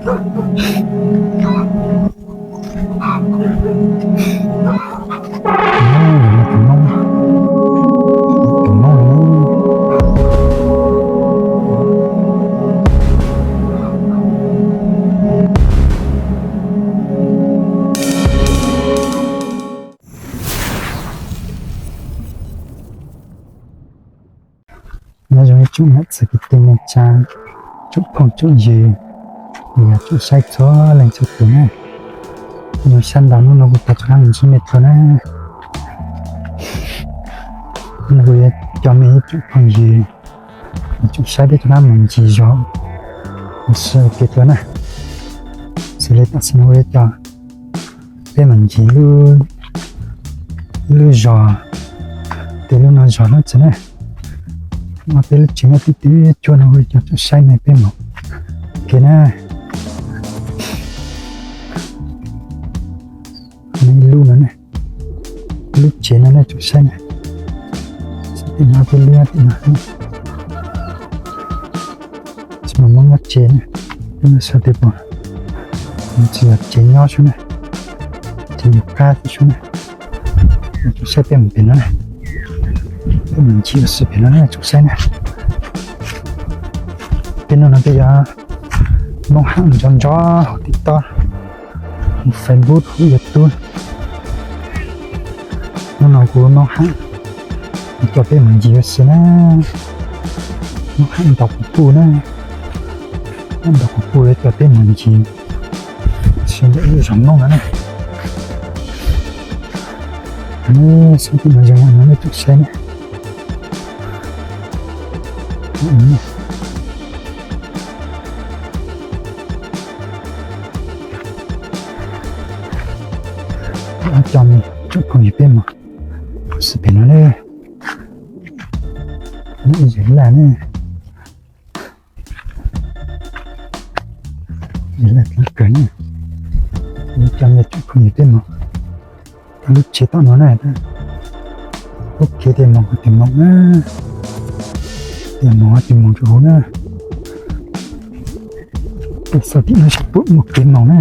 Tus Hmoob, tus Hmoob. Nyob zoo ib tsoom niam txiv kwv tij neej tsa, tsoom phooj tsoom ywg, yog tsoom saib txhua leej txhua tus na. Nyob sab nraud hnub no kuv tau rov qab mus ntsib mej dua na. Hnub no kuv yuav coj mej ib tsoom phooj ywg, tsoom saib peb rov qab mus ncig zos ua si ua ke dua na. Xws li tam sim no kuv yuav coj peb mus ncig lub zos, tej lub no zos lub txiv na. Muaj peb lub tsev nyob twb twb cuag no, kuv yuav coj tsoom saib mej peb mus ua ke na. Ib lub no ne, lub tsev no nej tsoom saib na. Tim no peb lub tim no, tsis muaj Hmoob nyob tsev na. Peb no xav tias puas tsis yog tsev nyob sub na, tsev yug qab xwb na. Tsoom saib peb mus pem no na, peb mus ncig ua si pem no na tsoom saib na. Peb hnub no peb yuav Hmoob Ham ntsoov ntsoov hauv TikTok, hauv Facebook, hauv YouTube. Hnub no kuv Hmoob Ham coj peb mus ncig ua si na. Hmoob Ham ntaus kuv puj na, Ham ntaus kuv puj yuav coj peb mus ncig si ntawm lub zos Hmoob no na. Saib tim no zoo no nej tsoom saib na. Coj mej tsoom phooj ywg peb mus ua si pem no na. Yog laj ne, yog laj kawg ne. Coj mej tsoom phooj ywg peb mus rau lub tsev tom no na. Ua ke tej moos qhov twg moos na, tej moos qhov twg moos rau hauv na. Peb xauj tim no seb puas muaj kev moos na.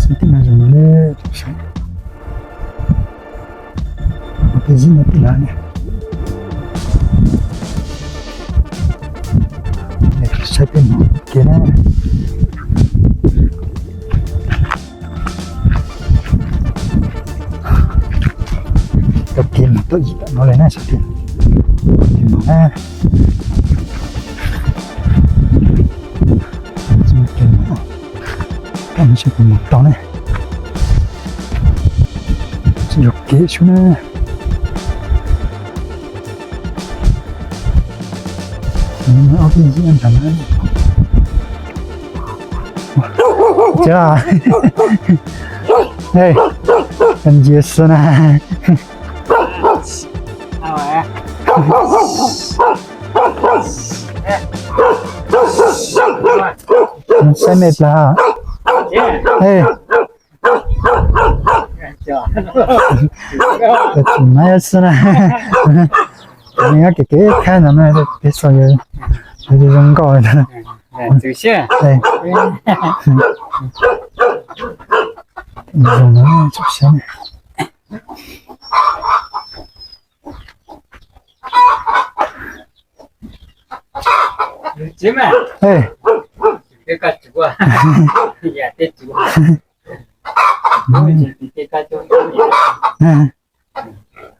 Xauj tim no zoo na. Peb yim no tim no ne. Saib peb moos ua ke na. Tau kev moos tuaj yim tom no lawm na, saib tim no na. Kev moos, saib puas moos tau ne. Tsis yog kev sub na. Ob peb yim nrad na. Tsis, ncig si na. Saib mej plas. Tsis nab si na. Nyob kev kev khaib no na, peb xauj zoo nkauj. Zoo no tsoom saib na.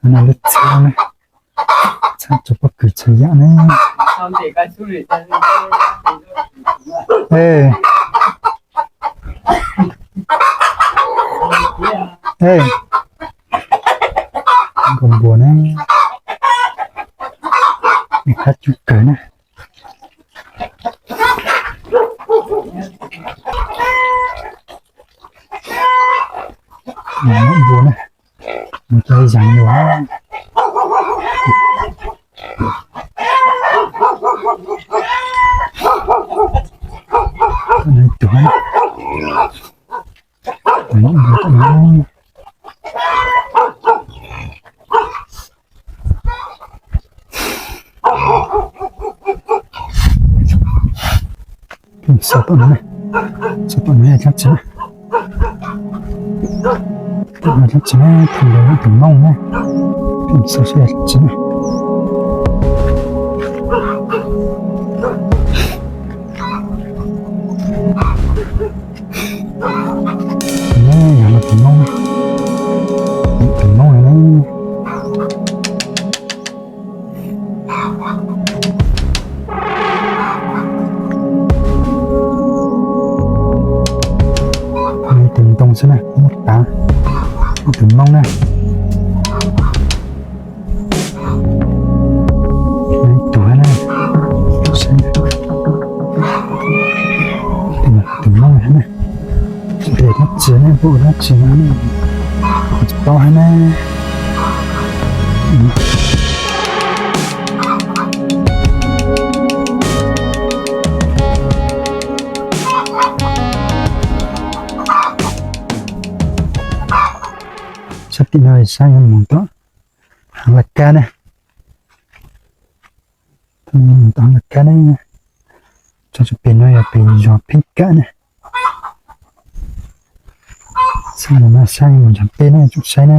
No lub txhab na, txhab txhua pob kws txhua yam ne. Nkaus npua na, qab coob kawg na. Npua na, mus cov zeeg yuav. Tuag, npua tom no. Pheej xav tom no ne, xav tom no yog dab tsi na. Tom no dab tsi na, thaum ntawd yog tus Hmoob na. Pheej xav saib yog dab tsi na. Ne, yog los tus Hmoob, tus Hmoob no ne. Tus ntoo xwb na, muab tav, tus Hmoob na. Tus na, tus Hmoob na, ntes dab tsi ne, npua dab tsi no ne, kuv tsis paub hab na. Sab tim no saib yuav mus tom hav laj kab ne. Tom hav laj kab ne, tso tseg pem no yog pem zos Pheej Kam ne. Saib no saib mus nrog peb ne, tsoom saib ne.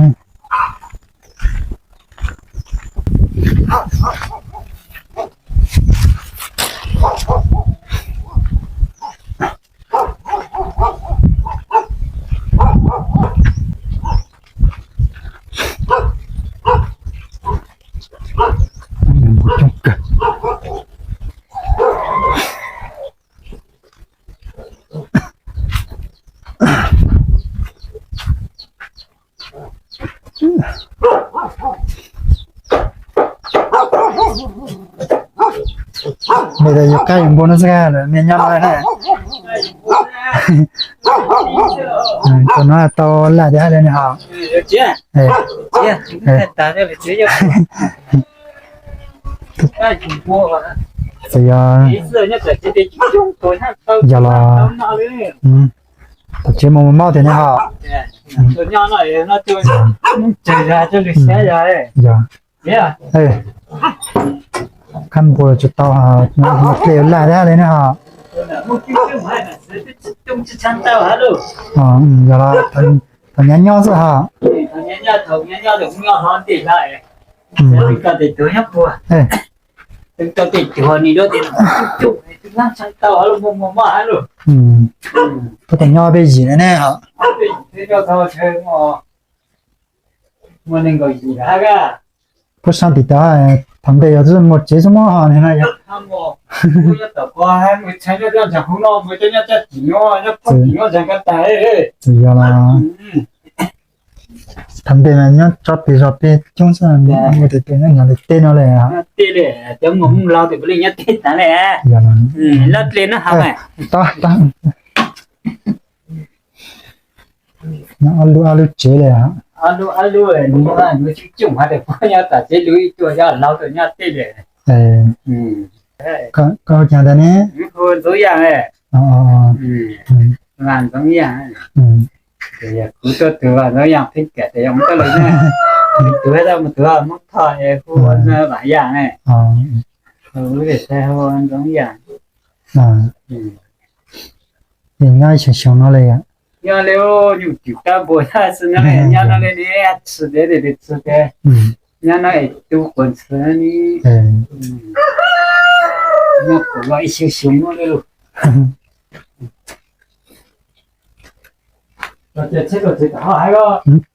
Mej yuav qaib yuav npua no xwb, mej nyob no na. Tus no tau laj tiag li ne ho. Txawm yog, yog los tom tsev mus mus mauj tiag ne ho. Yog, qab npua tsis tau, dlej laj tiag li ne ho. Yog los thaum nyav nyob xwb ho. Puag tom nyob peb yim na ne ho. Puag sab tim tav, thaum ntej yog muaj tsev xwb muab ho no yog. Txawm yog los, thaum ntej mas nyob tsob pem zos pem coob xwb, muaj tes tes nyob nyob tes teb no li. Yog los, nyob ob lub ob lub tsev li. Koj hu cas ntawd ne? Kuv tuaj tus Vam Ntxoov Yaj Pheej Kam tes yog mus tau lawm na. Tus mus tus Hmoob Thoj es hu Vam Yaj ne. Ntxoov Yaj. Nyob ib xyoo xyoo no li. Nyob li nyuj twm kab npua thaj xwb no, nyob no li ne, txhwm tes tes txhwm tes. Nyob no es tu quas ntxhw ni. Nyob kuv los ib xyoo xyoo no li lus.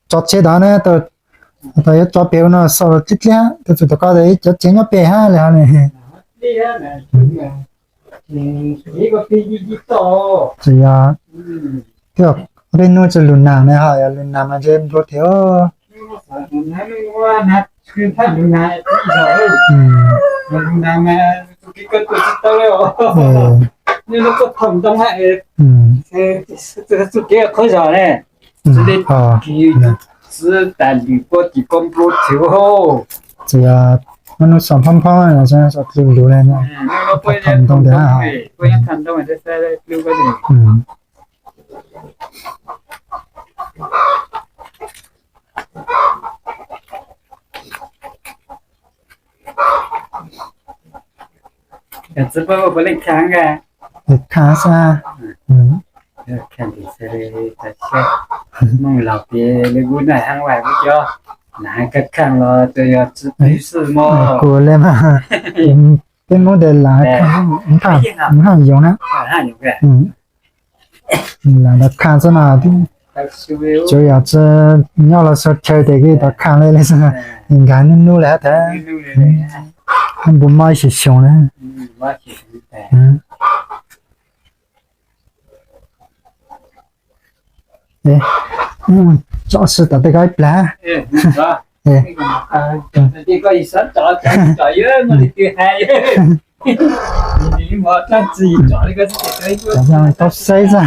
Tso tsheb tod ne, tau yuav tso pem no xaus tib tliab, tus txug tom ko tes cov tsev nyob pem hab li ho ne. Tsis yog, twb yog peb hnub tsis lug nag ne ho, yog lug nag mas ntshe nplua tiag. Txi tas lwm pua tim ko nplua tiag. Tsis yog, muaj hnub xaus phab phab, xaus lug lug li no, tham ntoo tiag hab. Txiv puab puav leej tham nkaus. khaaj xwb. Kuv le mas, peb Hmoob tes lam khaaj, haaj yoov na. Lam ntawd khaaj xwb no, tsuas yog tsi nyob los xyoo chaw tes kuj tau khaaj le le xwb, nkag nub nub lawm tas, nub nub mob ib sim xyoo na. Tso si tom tej ko ib plag. Tau saib xwb.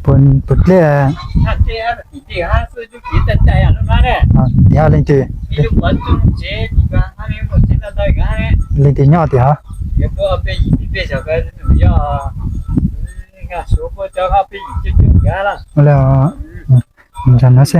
Puas dlej? Tias leej twg? Leej twg nyob tias? Ntsa no xwb.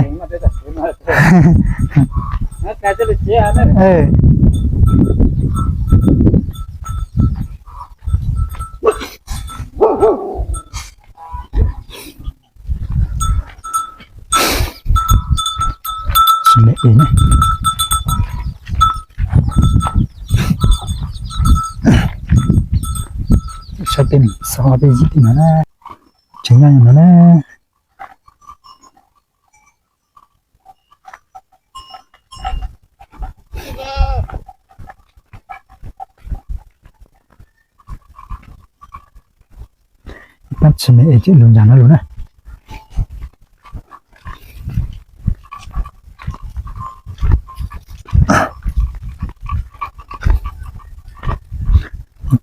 Saib peb mus xauj peb yim tim no na, tsev nyob no na. Pab tsis me es cem lug ntsag no lug na.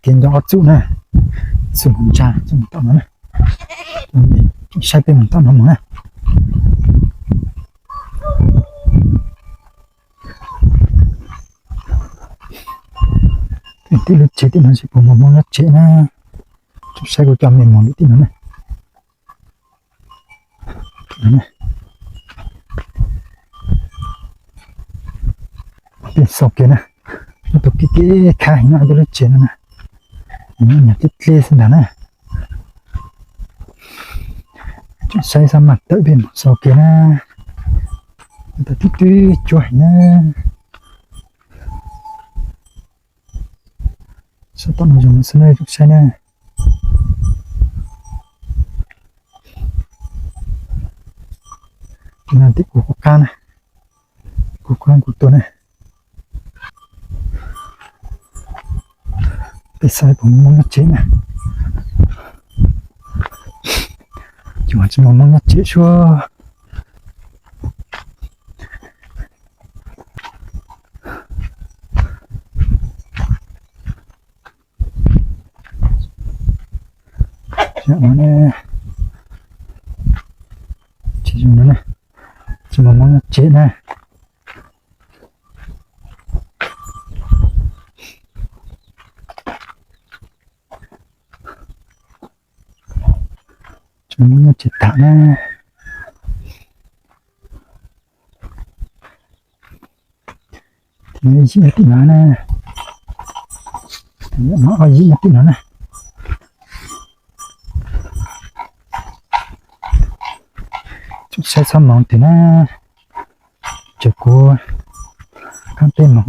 Kev nco ob txuj na, txuj mus ntsag, txuj mus tom no na. Saib peb mus tom no mus na. Tim lub tsev tim no tsis pom muaj Hmoob nyob tsev na. Tsuas saib kuv coj mej mus lwm tim no na. Peb xauj kiag na, tus kev kev khab heev no, tus lub tsev no na, nyob nyuag dleb dleb xwb ntag na. Tsuas saib xab maj tawm peb mus xauj kiag na. Tau twb twb cuab heev na. Saib tom no zoo xwb na, tsuas saib na. Tim no tim kuv qab na, kuv qab kuv tuaj na. Peb saib puas muaj Hmoob nyob tsev na. Ces tsis muaj Hmoob nyob tsev suab. Tsis zoo no na, tsis muaj Hmoob nyob tsev na. Tsis muaj Hmoob nyob tsev tag na. Yim tim no na, ob yim tim no na. Tsuas saib txhob moov tim na, ces kuv qab peb moov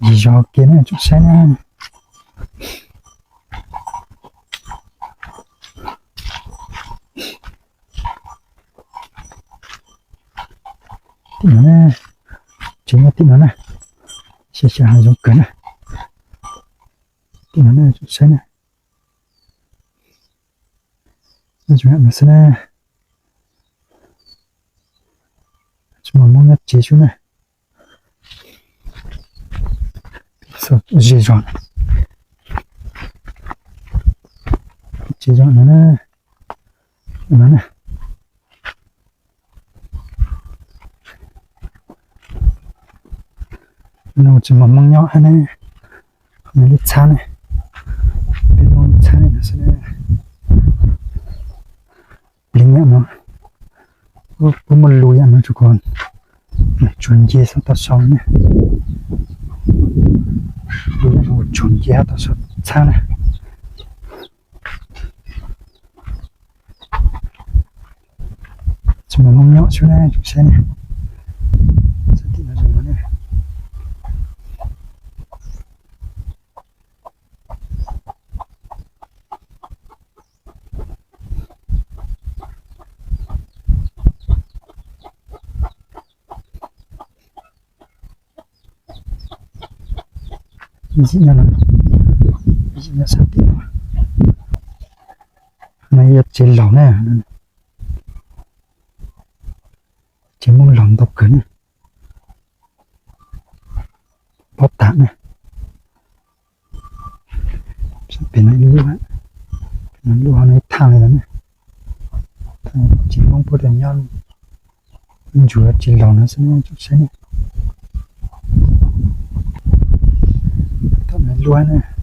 yim zog kiag na, tsuas saib na. Tim no na, tsev nyob tim no na, xya xya hav zoov kawg na. Tim no na, tsuas saib na. Nyob zoo no xwb na. Tsis muaj Hmoob nyob tsev sub na. Ze zog, tsev zog no na, no na. No tsis muaj Hmoob nyob hab ne. Qhov no lub txhab ne, peb Hmoob lub txhab ne no. Puab muaj lus yam no tsuas kom tsuag nce xwb tau sau ne. Lus yam no tsuag nce tau sau txhab na. Tsis muaj Hmoob nyob xwb na, tsoom saib ne. Tim no zoo no ne. Ib ntsis nyob no, ib ntsis nyob sab tim no. No yog tsev laus na, tsev Hmoob laus ntau kawg ne. Pob tam na. Pem no ib lub, pem no lub ho no ib thaj li no ne. Tsev Hmoob puab nyob ntsuag tsev laus no xwb ne, tsoom saib ne. Tom no lub na.